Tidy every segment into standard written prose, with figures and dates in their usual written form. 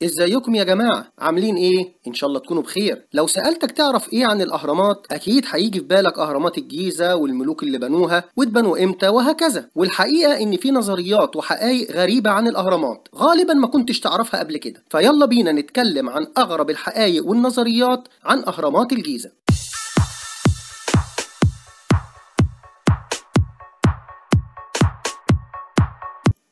ازيكم يا جماعة؟ عاملين ايه؟ ان شاء الله تكونوا بخير. لو سألتك تعرف ايه عن الاهرامات، اكيد هيجي في بالك اهرامات الجيزة والملوك اللي بنوها واتبنوا امتى وهكذا. والحقيقة ان في نظريات وحقائق غريبة عن الاهرامات غالبا ما كنتش تعرفها قبل كده، فيلا بينا نتكلم عن اغرب الحقائق والنظريات عن اهرامات الجيزة.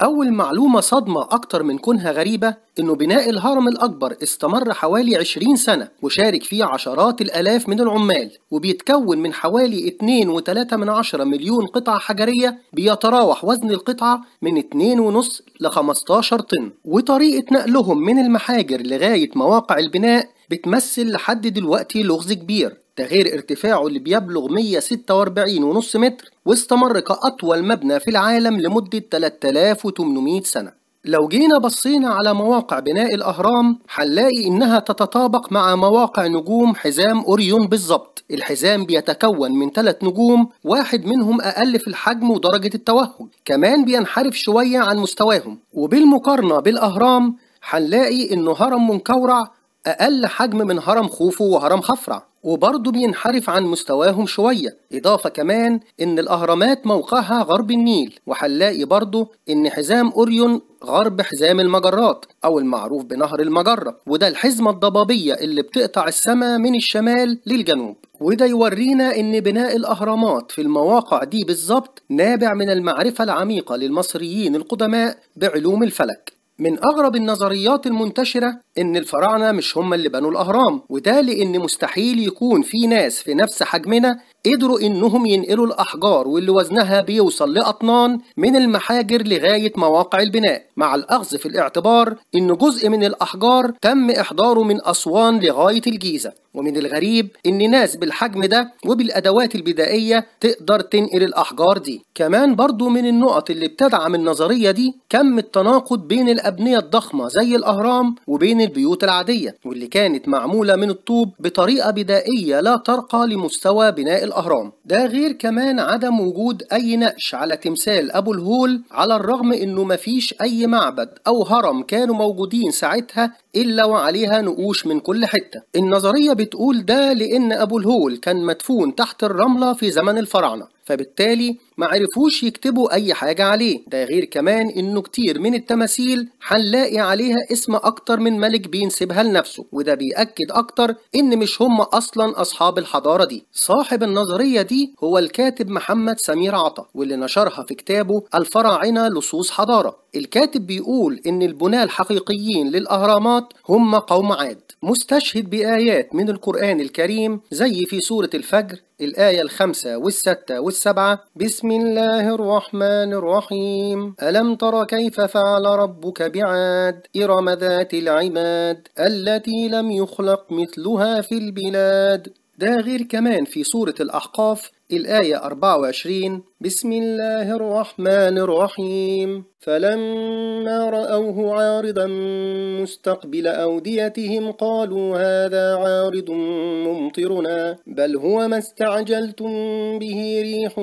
أول معلومة صدمة أكتر من كونها غريبة، إنه بناء الهرم الأكبر استمر حوالي 20 سنة وشارك فيه عشرات الآلاف من العمال، وبيتكون من حوالي 2.3 مليون قطعة حجرية، بيتراوح وزن القطعة من 2.5 ل 15 طن، وطريقة نقلهم من المحاجر لغاية مواقع البناء بتمثل لحد دلوقتي لغز كبير، ده غير ارتفاعه اللي بيبلغ 146.5 متر، واستمر كأطول مبنى في العالم لمدة 3800 سنة. لو جينا بصينا على مواقع بناء الأهرام هنلاقي إنها تتطابق مع مواقع نجوم حزام أوريون بالظبط. الحزام بيتكون من 3 نجوم، واحد منهم أقل في الحجم ودرجة التوهج، كمان بينحرف شوية عن مستواهم. وبالمقارنة بالأهرام هنلاقي إنه هرم منكورع أقل حجم من هرم خوفو وهرم خفرع، وبرضه بينحرف عن مستواهم شوية. إضافة كمان إن الأهرامات موقعها غرب النيل، وهنلاقي برضه إن حزام أوريون غرب حزام المجرات أو المعروف بنهر المجرة، وده الحزمة الضبابية اللي بتقطع السماء من الشمال للجنوب. وده يورينا إن بناء الأهرامات في المواقع دي بالظبط نابع من المعرفة العميقة للمصريين القدماء بعلوم الفلك. من أغرب النظريات المنتشرة إن الفراعنة مش هم اللي بنوا الأهرام، وده لأن مستحيل يكون في ناس في نفس حجمنا قدروا إنهم ينقلوا الأحجار واللي وزنها بيوصل لأطنان من المحاجر لغاية مواقع البناء، مع الأخذ في الاعتبار إن جزء من الأحجار تم إحضاره من أسوان لغاية الجيزة. ومن الغريب إن ناس بالحجم ده وبالأدوات البدائية تقدر تنقل الأحجار دي. كمان برضو من النقط اللي بتدعم النظرية دي كم التناقض بين الأبنية الضخمة زي الأهرام وبين البيوت العادية واللي كانت معمولة من الطوب بطريقة بدائية لا ترقى لمستوى بناء الأهرام. ده غير كمان عدم وجود أي نقش على تمثال أبو الهول، على الرغم إنه مفيش أي معبد أو هرم كانوا موجودين ساعتها إلا وعليها نقوش من كل حتة. النظرية بتقول ده لأن أبو الهول كان مدفون تحت الرملة في زمن الفراعنة، فبالتالي ما عرفوش يكتبوا أي حاجة عليه. ده غير كمان إنه كتير من التماثيل هنلاقي عليها اسم أكتر من ملك بينسبها لنفسه، وده بيأكد أكتر إن مش هم أصلا أصحاب الحضارة دي. صاحب النظرية دي هو الكاتب محمد سمير عطا، واللي نشرها في كتابه الفراعنة لصوص حضارة. الكاتب بيقول إن البناة الحقيقيين للأهرامات هم قوم عاد، مستشهد بآيات من القرآن الكريم زي في سورة الفجر الآية 5 و6 و7: بسم الله الرحمن الرحيم، ألم تر كيف فعل ربك بعاد إرم ذات العماد التي لم يخلق مثلها في البلاد. ده غير كمان في سورة الأحقاف الآية 24: بسم الله الرحمن الرحيم، فلما رأوه عارضا مستقبل أوديتهم قالوا هذا عارض ممطرنا بل هو ما استعجلتم به ريح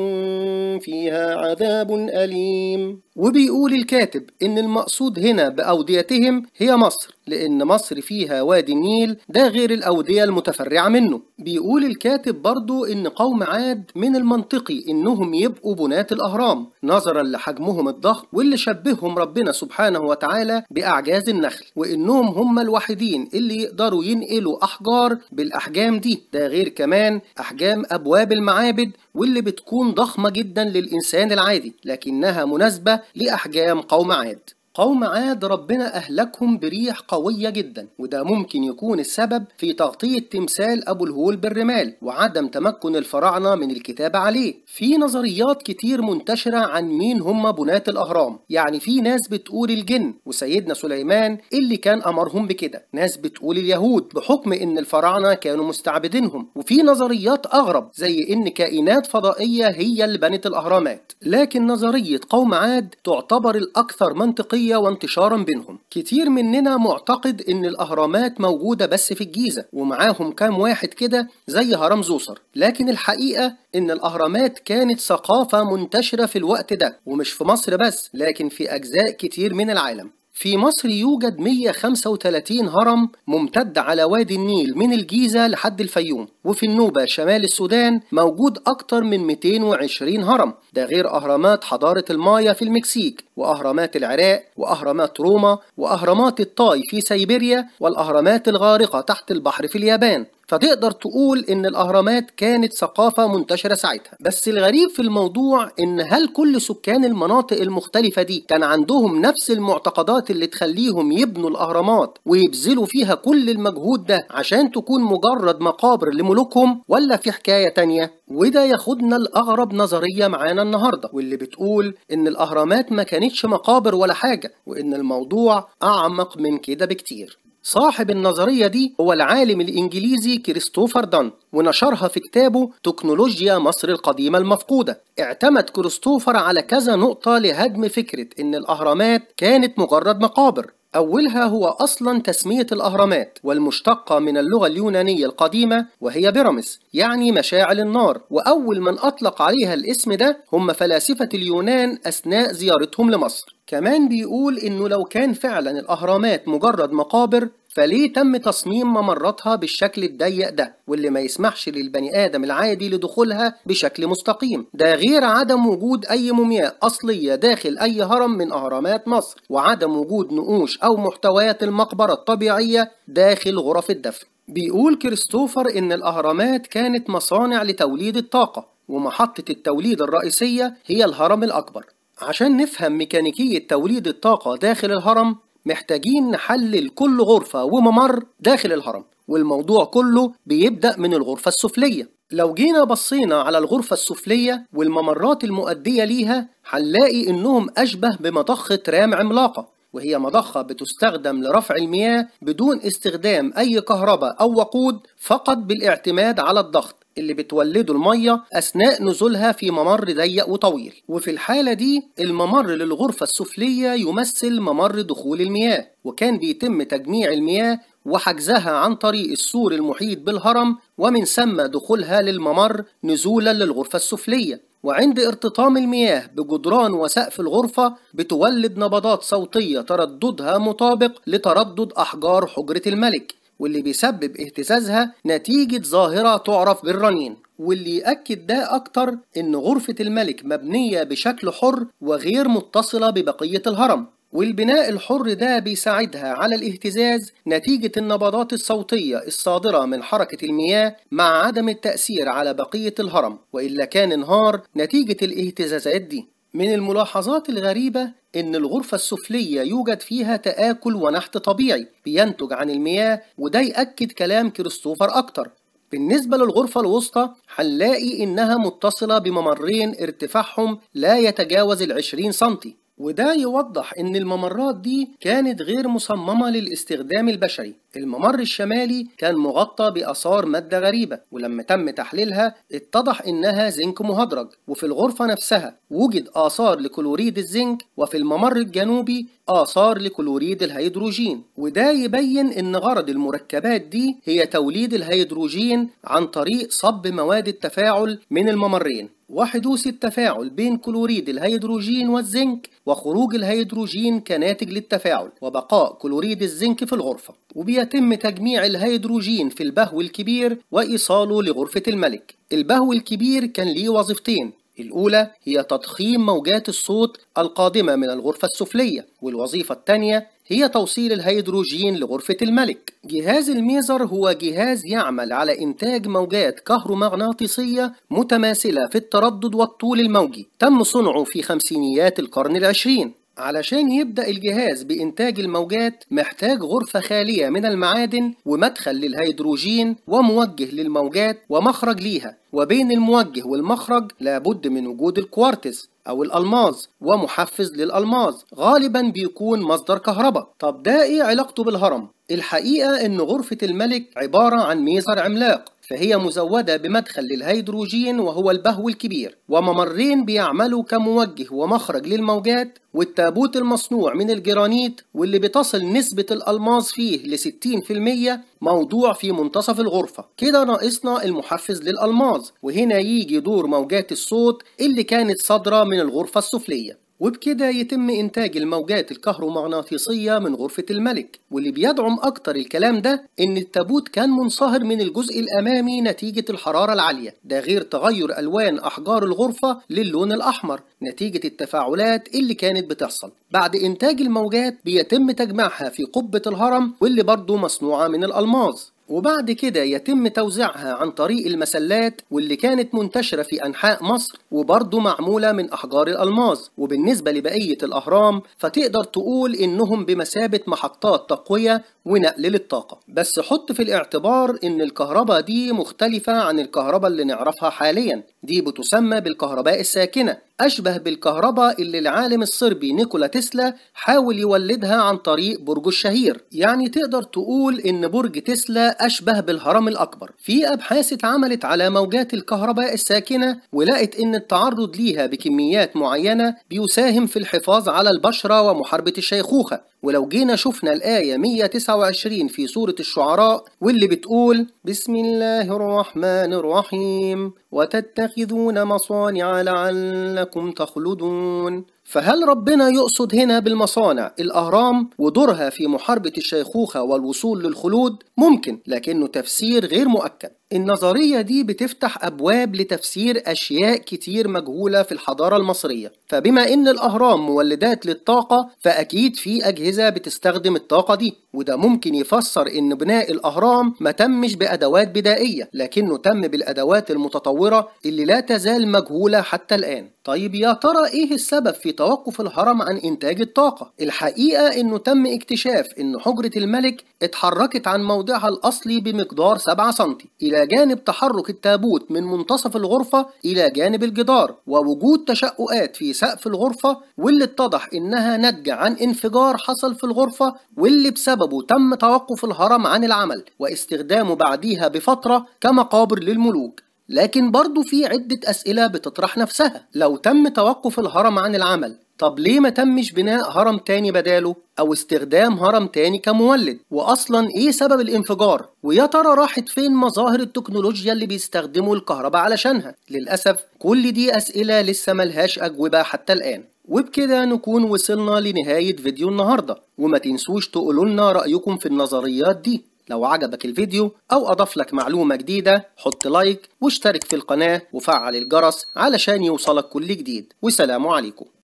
فيها عذاب أليم. وبيقول الكاتب إن المقصود هنا بأوديتهم هي مصر، لأن مصر فيها وادي النيل، ده غير الأودية المتفرعة منه. بيقول الكاتب برضو إن قوم عاد من المنطقي إنهم يبقوا بناة الأهرام نظرا لحجمهم الضخم واللي شبههم ربنا سبحانه وتعالى بأعجاز النخل، وإنهم هم الوحيدين اللي يقدروا ينقلوا أحجار بالأحجام دي، ده غير كمان أحجام أبواب المعابد واللي بتكون ضخمة جدا للإنسان العادي لكنها مناسبة لأحجام قوم عاد. قوم عاد ربنا أهلكهم بريح قوية جدا، وده ممكن يكون السبب في تغطية تمثال أبو الهول بالرمال وعدم تمكن الفراعنة من الكتابة عليه. في نظريات كتير منتشرة عن مين هم بناة الأهرام، يعني في ناس بتقول الجن وسيدنا سليمان اللي كان أمرهم بكده، ناس بتقول اليهود بحكم إن الفراعنة كانوا مستعبدينهم، وفي نظريات أغرب زي إن كائنات فضائية هي اللي بنت الأهرامات. لكن نظرية قوم عاد تعتبر الأكثر منطقية وانتشارا بينهم. كتير مننا معتقد ان الاهرامات موجودة بس في الجيزة ومعاهم كام واحد كده زي هرم زوسر، لكن الحقيقة ان الاهرامات كانت ثقافة منتشرة في الوقت ده، ومش في مصر بس لكن في اجزاء كتير من العالم. في مصر يوجد 135 هرم ممتد على وادي النيل من الجيزة لحد الفيوم، وفي النوبة شمال السودان موجود أكتر من 220 هرم، ده غير أهرامات حضارة المايا في المكسيك، وأهرامات العراق، وأهرامات روما، وأهرامات الطاي في سيبيريا، والأهرامات الغارقة تحت البحر في اليابان. فتقدر تقول إن الأهرامات كانت ثقافة منتشرة ساعتها. بس الغريب في الموضوع إن هل كل سكان المناطق المختلفة دي كان عندهم نفس المعتقدات اللي تخليهم يبنوا الأهرامات ويبذلوا فيها كل المجهود ده عشان تكون مجرد مقابر لملوكهم، ولا في حكاية تانية؟ وده ياخدنا لأغرب نظرية معانا النهاردة، واللي بتقول إن الأهرامات ما كانتش مقابر ولا حاجة، وإن الموضوع أعمق من كده بكتير. صاحب النظرية دي هو العالم الإنجليزي كريستوفر دان، ونشرها في كتابه تكنولوجيا مصر القديمة المفقودة. اعتمد كريستوفر على كذا نقطة لهدم فكرة إن الأهرامات كانت مجرد مقابر. أولها هو أصلا تسمية الأهرامات، والمشتقة من اللغة اليونانية القديمة وهي بيراميس، يعني مشاعل النار، وأول من أطلق عليها الاسم ده هم فلاسفة اليونان أثناء زيارتهم لمصر. كمان بيقول إنه لو كان فعلا الأهرامات مجرد مقابر فليه تم تصميم ممراتها بالشكل الضيق ده واللي ما يسمحش للبني آدم العادي لدخولها بشكل مستقيم؟ ده غير عدم وجود أي مومياء أصلية داخل أي هرم من أهرامات مصر، وعدم وجود نقوش أو محتويات المقبرة الطبيعية داخل غرف الدفن. بيقول كريستوفر إن الأهرامات كانت مصانع لتوليد الطاقة، ومحطة التوليد الرئيسية هي الهرم الأكبر. عشان نفهم ميكانيكية توليد الطاقة داخل الهرم محتاجين نحلل كل غرفة وممر داخل الهرم، والموضوع كله بيبدأ من الغرفة السفلية. لو جينا بصينا على الغرفة السفلية والممرات المؤدية ليها هنلاقي إنهم أشبه بمضخة رام عملاقة، وهي مضخة بتستخدم لرفع المياه بدون استخدام أي كهرباء أو وقود، فقط بالاعتماد على الضغط اللي بتولده المية أثناء نزولها في ممر ضيق وطويل. وفي الحالة دي الممر للغرفة السفلية يمثل ممر دخول المياه، وكان بيتم تجميع المياه وحجزها عن طريق السور المحيط بالهرم، ومن ثم دخولها للممر نزولا للغرفة السفلية. وعند ارتطام المياه بجدران وسقف الغرفة بتولد نبضات صوتية ترددها مطابق لتردد أحجار حجرة الملك، واللي بيسبب اهتزازها نتيجة ظاهرة تعرف بالرنين. واللي يأكد ده أكتر إن غرفة الملك مبنية بشكل حر وغير متصلة ببقية الهرم، والبناء الحر ده بيساعدها على الاهتزاز نتيجة النبضات الصوتية الصادرة من حركة المياه مع عدم التأثير على بقية الهرم، وإلا كان انهار نتيجة الاهتزازات دي. من الملاحظات الغريبة إن الغرفة السفلية يوجد فيها تآكل ونحت طبيعي بينتج عن المياه، وده يأكد كلام كريستوفر أكتر. بالنسبة للغرفة الوسطى هنلاقي إنها متصلة بممرين ارتفاعهم لا يتجاوز 20 سنتي، وده يوضح إن الممرات دي كانت غير مصممة للاستخدام البشري. الممر الشمالي كان مغطى بآثار مادة غريبة، ولما تم تحليلها اتضح إنها زنك مهدرج، وفي الغرفة نفسها وجد آثار لكلوريد الزنك، وفي الممر الجنوبي آثار لكلوريد الهيدروجين، وده يبين إن غرض المركبات دي هي توليد الهيدروجين عن طريق صب مواد التفاعل من الممرين، وحدوث التفاعل بين كلوريد الهيدروجين والزنك وخروج الهيدروجين كناتج للتفاعل وبقاء كلوريد الزنك في الغرفة. وبيتم تجميع الهيدروجين في البهو الكبير وإيصاله لغرفة الملك. البهو الكبير كان ليه وظيفتين، الأولى هي تضخيم موجات الصوت القادمة من الغرفة السفلية، والوظيفة الثانية هي توصيل الهيدروجين لغرفة الملك. جهاز الميزر هو جهاز يعمل على إنتاج موجات كهرومغناطيسية متماثلة في التردد والطول الموجي، تم صنعه في خمسينيات القرن العشرين. علشان يبدأ الجهاز بإنتاج الموجات محتاج غرفة خالية من المعادن ومدخل للهيدروجين وموجه للموجات ومخرج ليها، وبين الموجه والمخرج لابد من وجود الكوارتز أو الألماظ ومحفز للألماظ، غالبا بيكون مصدر كهرباء. طب ده إيه علاقته بالهرم؟ الحقيقة إن غرفة الملك عبارة عن ميزر عملاق، فهي مزودة بمدخل للهيدروجين وهو البهو الكبير، وممرين بيعملوا كموجه ومخرج للموجات، والتابوت المصنوع من الجرانيت واللي بتصل نسبة الألماظ فيه ل60% موضوع في منتصف الغرفة. كده ناقصنا المحفز للألماظ، وهنا يجي دور موجات الصوت اللي كانت صادرة من الغرفة السفلية. وبكده يتم إنتاج الموجات الكهرومغناطيسية من غرفة الملك. واللي بيدعم أكتر الكلام ده إن التابوت كان منصهر من الجزء الأمامي نتيجة الحرارة العالية، ده غير تغير ألوان أحجار الغرفة للون الأحمر نتيجة التفاعلات اللي كانت بتحصل. بعد إنتاج الموجات بيتم تجميعها في قبة الهرم واللي برضه مصنوعة من الألماظ، وبعد كده يتم توزيعها عن طريق المسلات واللي كانت منتشرة في أنحاء مصر وبرضه معمولة من أحجار الألماظ. وبالنسبة لبقية الأهرام فتقدر تقول إنهم بمثابة محطات تقوية ونقل للطاقة. بس حط في الاعتبار إن الكهرباء دي مختلفة عن الكهرباء اللي نعرفها حاليا، دي بتسمى بالكهرباء الساكنة، أشبه بالكهرباء اللي العالم الصربي نيكولا تسلا حاول يولدها عن طريق برجه الشهير. يعني تقدر تقول إن برج تسلا أشبه بالهرم الأكبر. في أبحاث اتعملت على موجات الكهرباء الساكنة ولقت إن التعرض ليها بكميات معينة بيساهم في الحفاظ على البشرة ومحاربة الشيخوخة. ولو جينا شفنا الآية 129 في سورة الشعراء واللي بتقول بسم الله الرحمن الرحيم وتتخذون مصانع لعلكم تخلدون، فهل ربنا يقصد هنا بالمصانع الأهرام ودورها في محاربة الشيخوخة والوصول للخلود؟ ممكن، لكنه تفسير غير مؤكد. النظرية دي بتفتح أبواب لتفسير أشياء كتير مجهولة في الحضارة المصرية، فبما إن الأهرام مولدات للطاقة فأكيد في أجهزة بتستخدم الطاقة دي، وده ممكن يفسر إن بناء الأهرام ما تمش بأدوات بدائية لكنه تم بالأدوات المتطورة اللي لا تزال مجهولة حتى الآن. طيب يا ترى إيه السبب في توقف الهرم عن إنتاج الطاقة؟ الحقيقة إنه تم اكتشاف إن حجرة الملك اتحركت عن موضعها الأصلي بمقدار 7 سم، إلى جانب تحرك التابوت من منتصف الغرفة إلى جانب الجدار، ووجود تشققات في سقف الغرفة واللي اتضح إنها ناتجة عن انفجار حصل في الغرفة واللي بسببه تم توقف الهرم عن العمل واستخدامه بعديها بفترة كمقابر للملوك. لكن برضو في عدة أسئلة بتطرح نفسها. لو تم توقف الهرم عن العمل، طب ليه ما تمش بناء هرم تاني بداله أو استخدام هرم تاني كمولد؟ وأصلا إيه سبب الانفجار؟ ويا ترى راحت فين مظاهر التكنولوجيا اللي بيستخدموا الكهرباء علشانها؟ للأسف كل دي أسئلة لسه ملهاش أجوبة حتى الآن. وبكده نكون وصلنا لنهاية فيديو النهاردة، وما تنسوش تقولوا لنا رأيكم في النظريات دي. لو عجبك الفيديو أو أضاف لك معلومة جديدة حط لايك واشترك في القناة وفعل الجرس علشان يوصلك كل جديد. وسلام عليكم.